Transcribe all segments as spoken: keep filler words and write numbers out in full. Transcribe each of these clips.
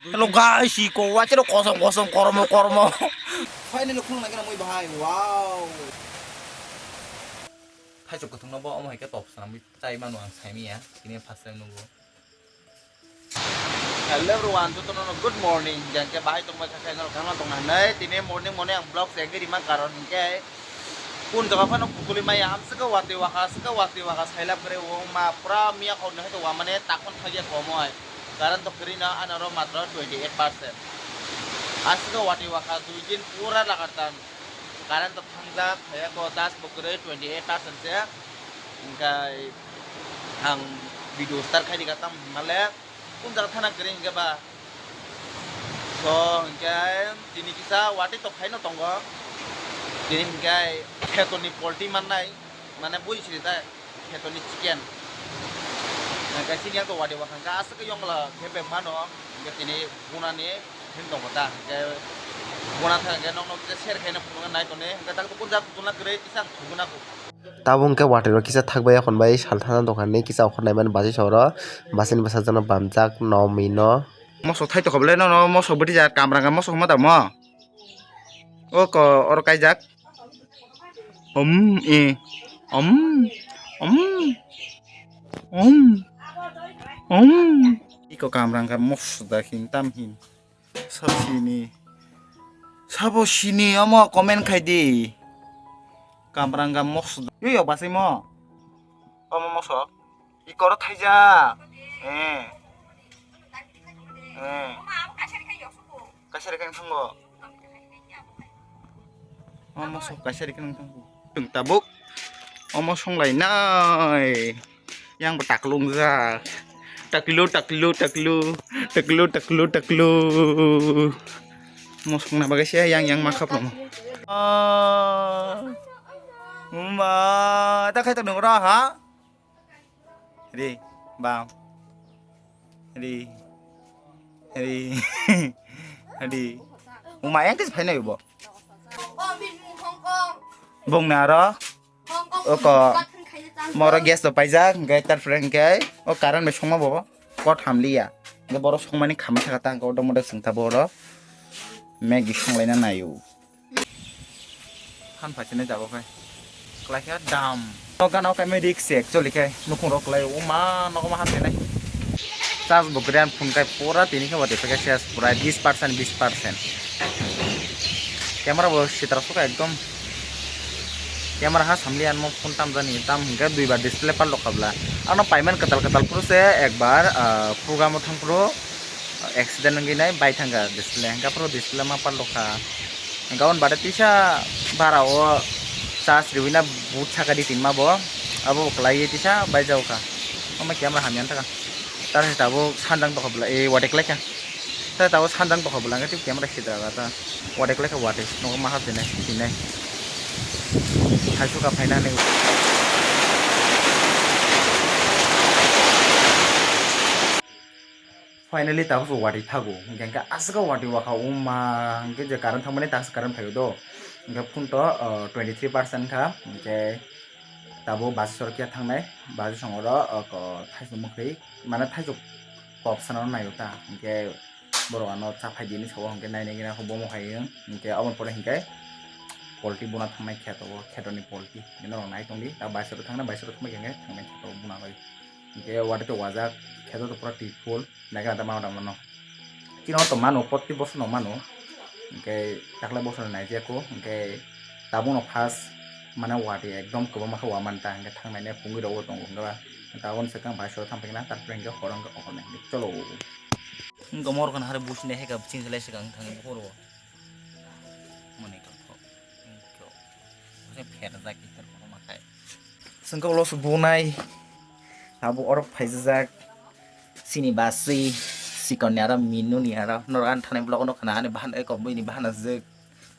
Hello guys, si ko wa chero kosom kosom kormo kormo. Finally khulung nai kana mui bahai. Wow. Thaisok kuthung no bo omo hai khe top swnamwi chai mano ang saimanya. Tini first time nugo. Hello everyone, jotono no good morning. Jang khe bahai tongbai kha khe norok kama tongna hinwi. Tini morning morning ang vlog se rima karon hinkhe kun jaga phano kukuli maya amswk watwi wakha, swk watwi wakha sailap kwrwi wngma pura miya khok no hai to wamani takhon thagya komo hai. Current to kwrwi no ano ro matro twenty eight percent. Aswk watwi wakha dui din pura lagatar current to thangjak, haya ko das bo kwrwi twenty eight percent se. Hinkhe ang video start khai di ka tam hinmale kun jaga thana kwrwi hinkhe ba. So hinkhe tini kisa watwi to khaino tongo. Tini hinkhe khetoni polti mannai, mane bui siri ta khetoni chicken. Hinkhe chini ang to watwi wakha hinkhe aswk yongla khe bebak mano hinkhe tini bunani hin tongo ta hinkhe buna thang hinkhe nokno kisa share khaina phunukna nai toni hinkhe tak to kun jaga tuna kwrwi kisa ang thuguna ko. Tabuk hwnkhe watwi rok kisa thakbai, akhon bai sal thana dokan ni kisa akhon naimani bachai sa oro, bachai ni bwsajak no bamjak, nom ino. Mosok thai tokha bwle nono mosok bwtwi ja kamrang ka mosok ma tamo. O ko oro kaijak. Om e. Om. Om. Om. Om. Iko kamrang ka mosok da hin tam hin. Sabo sini. Sabo sini omo comment khai di. Kamrang ka mosok. Yo yo basai mo. Omo mosok. Ikoro thaija. Eh. Eh. Kaisa rikha thango. Omo mosok kaisa rikha thango. Tabuk. Omo songlai nai. Yang bo taklungjak. Taklu, taklu, taklu. Taklu, taklu, taklu. Mosok na bagwi se yang, yang ma khaplo. Ah. Uma, ta khai ta nung ra ha? Ri, bam. Ri. Ri. Ri. Uma yang kis phainai bo. Bong na ro. Oko moro gas to paijak, hwnkhe tarpore hwnkhe o current bai songma bo kot hamliya. Hwnkhe borok songmani khamwi thaka ta, hwnkhe odok modok chwng tabuk oro Maggie songlaina naio. Phan phaisani jago khe klaikha dam. O gana o kaimai risk se actually khe nukhung rok klai o ma nogo ma hasinai. Charge bo kwrwi ani phone kai pura tini khe watwi paikha ses pura bis percent bis percent. Camera bo sitra sukha ekdom. Camera ha samli anmo phone tamjani tam hwnkhe duibar display parlok kha bwla. Ano paiman kwtal kwtal phuru se ekbar, ah, program o thang phuru accident wngwi nai bai thangkha display hwnkhe aphuru display ma parlok kha. Hwnkhe aboni baade tisa bara o charge riwi na boot saka di tinma bo abo bo kwlaiwi tisa bai jao kha. Omo camera hamya wngkha. Tar se tabuk sanjang tokha bwla, eh, watwi kwlai kha. Tar tabuk sanjang tokha bwla, hwnkhe tei camera sitra kha ta. Watwi kwlai kha watwi, nogo ma hap dinai, dinai. Hai suka phaina hinwi. Finally, tabuk watwi thago. Hwnkhe, hwnkhe aswk watwi wakha, o ma, hwnkhe je current thangmani, tabuk current phaio do. Hwnkhe, phone to, uh, twenty three percent kha, hwnkhe, Tabuk bus sor khe thangnai, bus song oro, o, ko, thaisok mwkhwi, mane thaisok kok sana naio ta, hinkhe borok ano cha phai di hinwi sao, hinkhe nainai gina kho bomo hai wng, hinkhe aboni pore hinkhe polti buna thangnai kheto o, kheto ni polti, bini rok nai tongdi, ta bus sor thangnai, bus sor thangbai khe thangnai kheto o buna bai, hinkhe watwi to wajak, kheto to pura twi full. Naikhe ta mano tamo no. Chini o to mano, protti bosor no mano. Hinkhe takle bosor no naijak o, hinkhe tabuk no first mane watwi ekdom kwbangma khe wamani ta, hinkhe thangnai ne pungwi rok o tongo, hinkhe ba tabuk no swkang bai soro thang paikhe na, tarpore hinkhe horo hinkhe ohor nai hinkhe cholo. Hinkhe mor khna hari busi nai hai kha chini lai swkang thangwi bukhuk rok o. Mani kha kho. Hinkhe o. Bose pherjak itar kono ma khai. Sengkok los bunai. Abo oro phaijajak. Chini baswi, sikon ni aro minu ni aro norok ani thani vlog no khna ani bahan eko bini bahan aswk.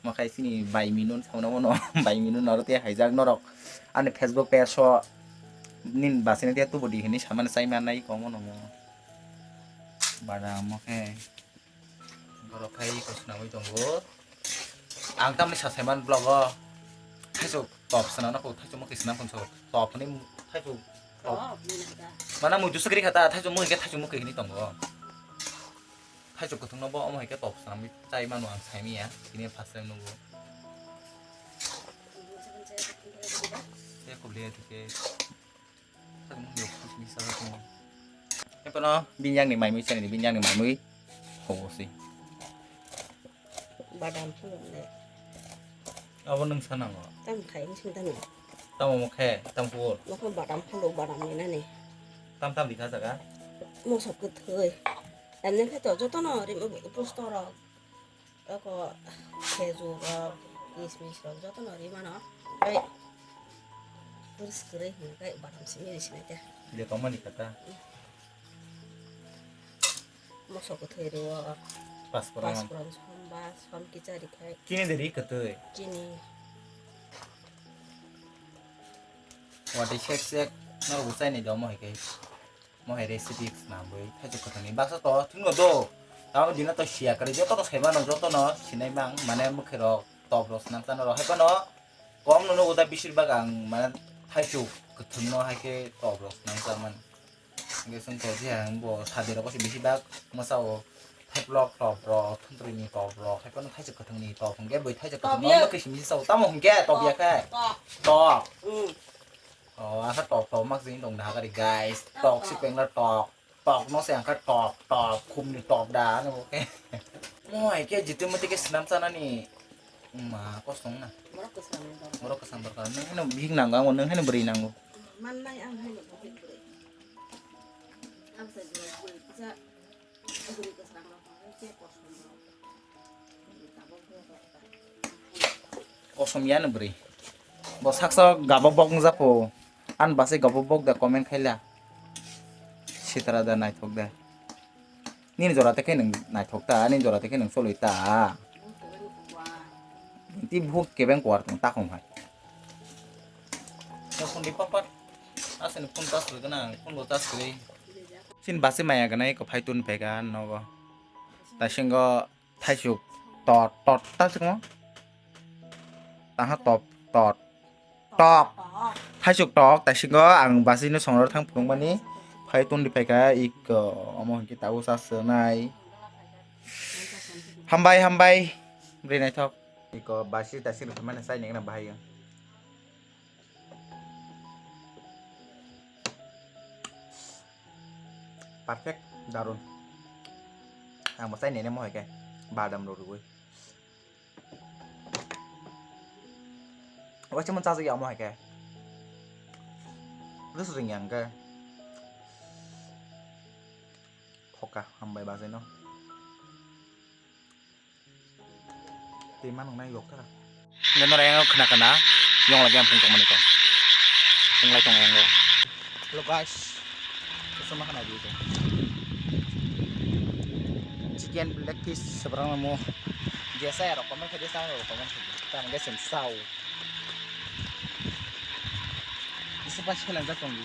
Makhai chini bai minu ni samno bono bai minu ni aro tei haijak norok ani Facebook page o nini basai na tei tubu di hinwi samani chai manai eko bono mo. Bada mo khe borok khai eko swnamwi tongo. Ang tamni sa saiman vlog o thaisok top swnamna kho thaisok mokhe swnam khon so top ni thaisok top. Mana muitu swkri khata thaisok mokhe thaisok mokhe hinwi tongo. Thaichuk kwthwngno bo omo hai khe top swnamwi chai mano ang saimanya, tini first time nugo. Tei kubli ya tike. Sakno yok kusmi sa kusmi. Epono binyang ni maimui chani ni binyang ni maimui. Hobo si. Badam phuluk le. Abo nwng sa nango. Tam khai ni sung tani. Tamo mo khe, tam kubur. Mo khe badam phuluk badam ni nani. Tam tam dikha jaga. Mosok kwthwi. Tamni khe to jotono ri pusto rok. Oko khejur rok, kismis rok jotono ri mano. Bai. Purs kwrwi hwn kai badam simi ri sinai te. Je tongmani kata. Mosok kwthwi rwo. Paspora. Paspora somba, som kicha ri khai. Chini de ri kwtwi. Chini. Watwi sek sek norok bo chainai do omo hai khe. Mo hai recipe swnamwi thaichuk kwthwngni baksa to thwngno do. Tamo dino to siya kwrwi jotono saimano jotono sinai mang mane mwkhwirok toprok swnam chana rok hai phano kom no nugo da bisir bak ang mane thaichuk kwthwngno hai khe toprok swnam chaman. Hingke chwng to je ang bo sadirok se bisi bak mwsao thaiplok toprok thwntwrwini toprok hai phano thaichuk kwthwngni top hingke bwi thaichuk kwthwngno mwkhwisi misi sao tamo hingke top ya khe top. O, asa tok tok mak sing tong da gari guys. Tok si pengla tok. Tok no se angka tok tok khum ni tok da ano ke. Mo ai ke jitu mati ke senam sana ni. Ma kosong na. Borok kwsam ni dor. Borok kwsam dor kan. Nang heno bihik nango, nang heno beri nango. Man nai ang hai no bihik beri. Ang sa jua beri kisa beri kwsam rok hwnwi che kosom rok. Kosom ya no beri. Bo saksa gabok bok wngjapo. An basi gabok bok da comment khaila. Sitara da naithok da. Nini jora tekhe nang naithok ta, nini jora tekhe nang choloi ta. Ti buk kebeng kuar tong takhum hai. Phone di papat. Asini phone charge rwgana, phone bo charge rwi. Sin basi maya gana eko phai tun pega nogo. Tasingo Thaisuk tot tot ta sukmo. Taha top tot tok. Thaisuk tok taisingo ang basino songrok thang phunukmani. Phai tongdi phaikha ik omo hinkhe tabuk sa swnai. Hambai hambai. Bwrwi naithok. Iko basi taisik rwkhe mani chai nengna bahai. Perfect, darun. Ang bo chai nene mo hai khe badam rok rwgwi. Waisa mo chajak ya mo hai khe. Rus ring yang khe. Thoka hambai bajai no. Tei manung nai yok thara. Nge nora yang khna khna yong lagi ampung tong mani ko. Punglai tong yang go. Hello guys. Kusuma khna di ko. Chicken leg piece seberang mo. Biasa ya rok komen khe dia sama rok komen khe. Tang ge sen sao. Isi pas khe lang jatong di.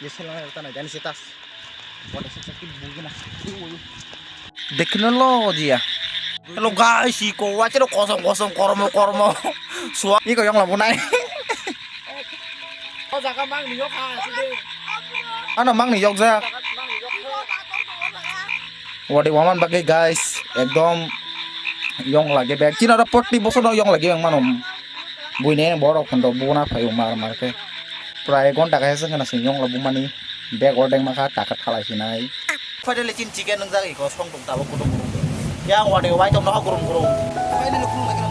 Ye selang ta na jani se tas. Dekhno lo dia. Hello guys, iko wachero kosong kosong kormo kormo. Suwa iko yang labunai. O jaga mang ni yok ha sini. Ano mang ni yok jak. Wadi waman bagwi guys, ekdom yong lage bag. China ro potti bosor no yong lage yang mano. Buine borok phondo buna phaio mar mar khe. Prai ghonta kaisa se khana sing yong labo mani bag ordek makha taka thalai sinai. Finally chin chicken nung jagwi ko song tung tabo kutung kutung. Yang wade wai tong no kurum kurum. Finally khulum lagi